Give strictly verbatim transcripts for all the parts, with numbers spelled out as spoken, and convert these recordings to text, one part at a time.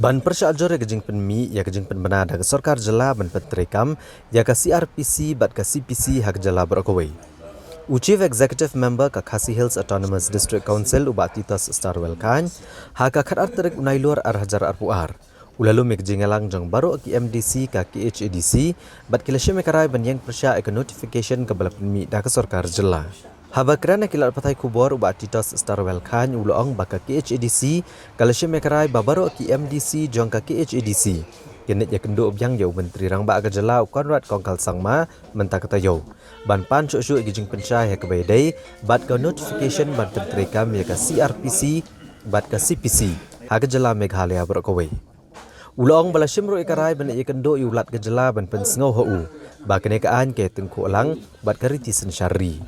Ban pyrshah jur ïa ka jingpynmih ïa ka jingpynbna da ka sorkar jylla ban pyntreikam ïa ka C R P C bad ka C P C ha ka jylla baroh kawei, u Chief Executive Member ka Khasi Hills Autonomous District Council, u Bah Titos Starwell Chyne, ha ka khatar tarik u Nailur ar hajar arphew ar, u la lum ïa ka jingïalang jong baroh ki M D C ka K H A D C bad ki la shim ïa ka rai ban ïeng pyrshah ïa ka notification kaba la pynmih da ka sorkar jylla. Haba kren ha ki lad pathai khubor, u Bah Titos Starwell Chyne u la ong ba ka K H A D C ka la shim ïa ka rai ba baroh ki M D C jong ka K H A D C kin ïakynduh biang ïa u Myntri Rangbah ka jylla, u Conrad Kongkal Sangma, mynta ka taïew, ban pan shuh shuh ïa ka jingpynshai ha kaba ïadei bad ka notification ban pyntreikam ïa ka C R P C bad ka C P C ha ka jylla Meghalaya baroh kawei. U la ong ba la shim ruh ïa ka rai ban ïakynduh ïa u Lat ka jylla ban pynsngew ha u ba kane ka aiñ ka ïatyngkhuh lang bad ka riti synshar ri.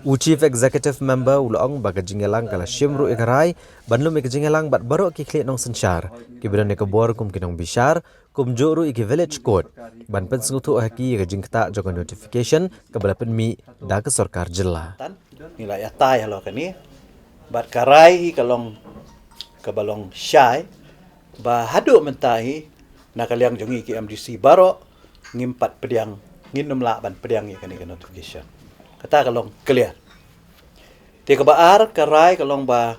U Chief Executive Member u la ong ba ka jingïalang ka la shim ruh ïa ka rai ban lum ïa ka jingïalang bad baroh ki khlieh nongsynshar kiba don ïa ka bor kum ki nongbishar, kumjuh ruh ïa ki Village Court, ban pynsngewthuh ha ki ïa ka jingktah jong ka notification kaba la pynmih da ka sorkar jylla. Ngi la ïatai halor kane, bad ka rai hi ka long, kaba long shai, ba haduh mynta hi, na ka liang jong ngi ki M D C baroh, ngim pat pdiang, ngin ym lah ban pdiang ïa kane ka notification. Kata ka long clear. Te kaba ar, ka rai ka long ba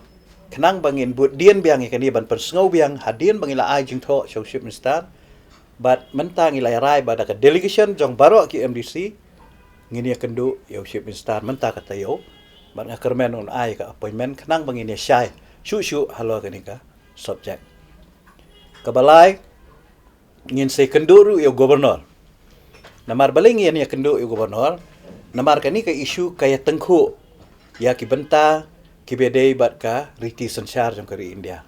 khnang ba ngin bud dien biang ïa kane ban pynsngew biang hadien ba ngi la ai jingthoh sha u Chief Minister. Bad mynta ngi la rai ba da ka delegation jong baroh ki M D C ngin ïakynduh ïa u Chief Minister mynta ka taïew. Bad nga kyrmen un ai ka appointment khnang ba ngin ïashai shuh shuh halor kane ka subject. Kaba lai, ngin sa ïakynduh ruh ïa u Governor. Namar balei ngin ïakynduh ïa u Governor? Namar kane ka issue ka ïatyngkhuh ïa ki bynta kiba ïadei bad ka riti synshar jong ka ri India.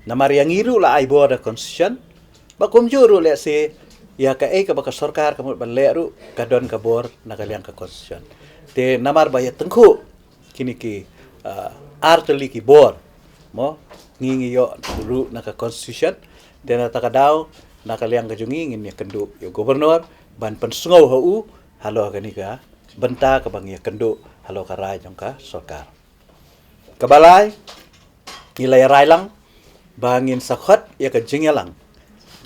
Namar ïa ngi ruh la ai bor da constitution, ba kumjuh ruh lehse ïa kaei kaba ka sorkar ka mut ban leh ruh ka don ka bor na ka liang ka constitution. Te namar ba ïatyngkhuh kine ki, ah, artylli ki bor, mo, ngi ngi ïoh ruh na ka constitution. Te na kata ka daw, na ka liang ka jong ngi ngin ïakynduh ïa u Governor ban pynsngew ha u halor kane ka bynta kaba ngi ïakynduh halor ka rai jong ka sorkar. Kaba lai, ngi la ïarai lang ba ngin sa khot ïa ka jingïalang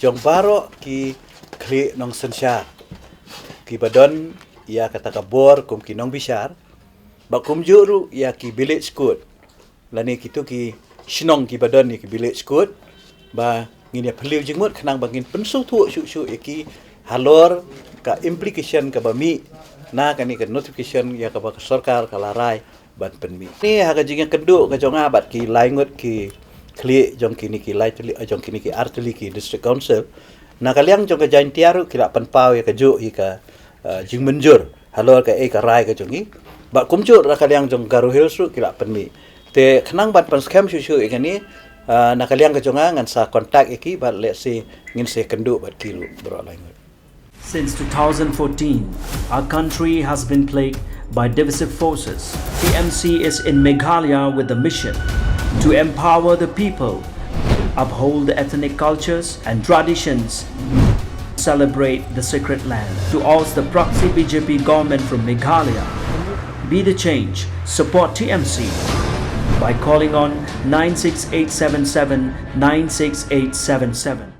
jong baroh ki khlieh nongsynshar kiba don ïa kata ka bor kum ki nongbishar, ba kumjuh ruh ïa ki Village Court lane kito ki shnong kiba don ïa ki Village Court, ba ngin ïa phylliew jingmut khnang ba ngin pynsngewthuh shuh shuh ïa ki halor ka implication kaba mih na kane ka notification ïa kaba ka sorkar ka la rai ban pynmih. Ni ha ka jingïakynduh ka jong nga bad ki lai ngut ki khlieh jong kine ki lai tylli, jong kine ki artylli ki District Council, na ka liang jong ka Jaintia ruh ki la pynpaw ïa kajuh hi ka, ah, jingmynjur halor kaei ka rai ka jong ngi. Bad kumjuh na ka liang jong Garo Hills ruh ki la pynmih. Te khnang ban pynskhem shuh shuh ïa kane, ah, na ka liang ka jong nga ngan sa contact ïa ki bad lehse ngin sa ïakynduh bad ki ruh baroh lai ngut. Since two thousand fourteen, our country has been plagued by divisive forces. T M C is in Meghalaya with the mission to empower the people, uphold the ethnic cultures and traditions, celebrate the sacred land. To oust the proxy B J P government from Meghalaya, be the change, support T M C by calling on nine six eight seven seven nine six eight seven seven.